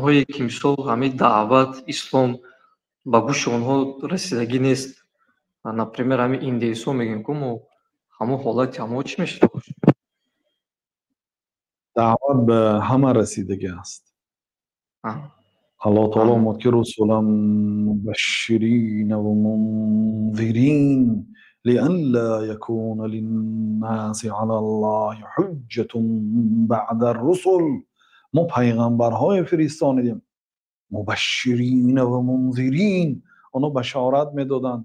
Онҳое ки, мисол, ҳамин даъват, ислом ба гӯши онҳо расидагӣ нест, например, ҳамин индейсо мегӯем ку мо, ҳамон ҳолати ҳамон чӣ мешавад? Даъват ба ҳама расидагӣ аст. Аллоҳ таоло омад, ки رسلا مبشرين ومنذرين لئلا يكون للناس على الله حجة بعد الرسل. Мо пайғамбарҳое фиристонидем, مبشرين ومنذرين, онҳо башорат медоданд,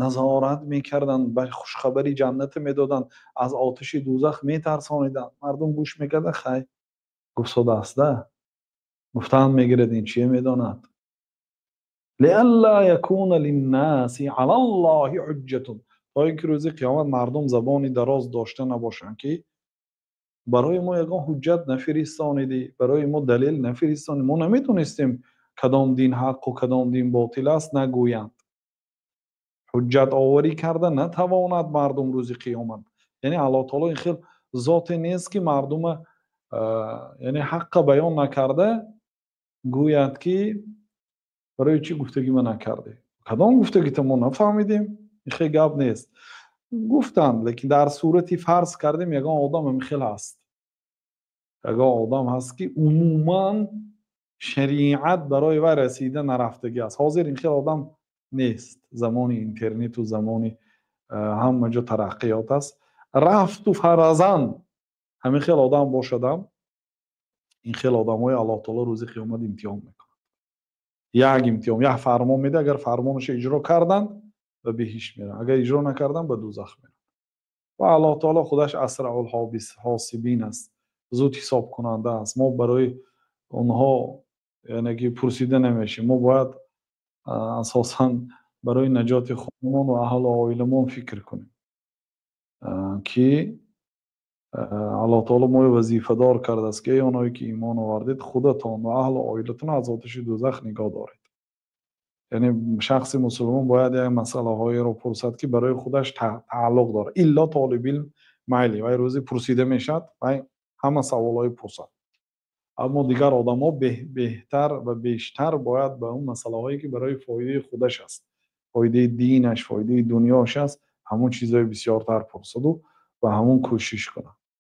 назорат мекарданд, ба хушхабари ҷаннате медоданд, аз оташи дӯзах метарсониданд. Мардум гӯш мекарданд. Хай, гуфтодааст да, гуфтаанд мегирад, ин чие медонад. لئلا يكون للناس على الله حجة, то ин ки рӯзи қиёмат мардум забони дароз дошта набошанд, ки барои мо ягон ҳуҷҷат нафиристонидӣ, барои мо далел нафиристонӣ, мо намедонистем кадом дин ҳаққу кадом дин ботил аст, нагӯянд. Ҳуҷҷатоварӣ карда натавонад мардум рӯзи қиёмат. Яъне Аллоҳ таоло ин хел зоте нест, ки мардума, яъне ҳаққа баён накарда гӯяд, ки барои чӣ гуфтагима накардӣ, кадом гуфтагита мо нафаҳмидем. Ин хел гап нест. Гуфтанд, лекин дар сурати фарз кардем, ягон одам ҳамин хел ҳаст, ягон одам ҳаст, ки умуман шариат барои вай расида нарафтагӣ аст. Ҳозир ин хел одам нест, замони интернету замони ҳама ҷо тараққиёт аст. Рафту фарзан ҳамин хел одам бошадам, ин хел одамҳои Аллоҳ таоло рӯзи қиёмат имтиҳон мекунад. Як имтиҳон, як фармон медиҳад, агар фармонашо иҷро карданд, ба биҳишт мераванд, агар иҷро накарданд, ба дӯзах мераванд. Ва Аллоҳ таоло худаш أسرع الحاسبين аст, зуд ҳисобкунанда аст. Мо барои онҳо, яъне ки, пурсида намешем. Мо бояд асосан барои наҷоти худамон ва аҳлу оиламон фикр кунем, ки Аллоҳ таоло моро вазифадор кардааст, ки эй оное ки имон овардед, худатон ва аҳлу оилатонро аз оташи дӯзах нигоҳ доред. Яъне шахси мусулмон бояд як масъалаҳоеро пурсад, ки барои худаш тааллуқ дорад. Илло толибилм майли, вай рӯзе пурсида мешавад, вай ҳама саволҳое пурсад. Аммо дигар одамҳо беҳтар ва бештар бояд ба он масъалаҳое, ки барои фоидаи худаш аст, фоидаи динаш, фоидаи дунёш аст, ҳамон чизҳои бисёртар пурсаду ба ҳамон кӯшиш кунад.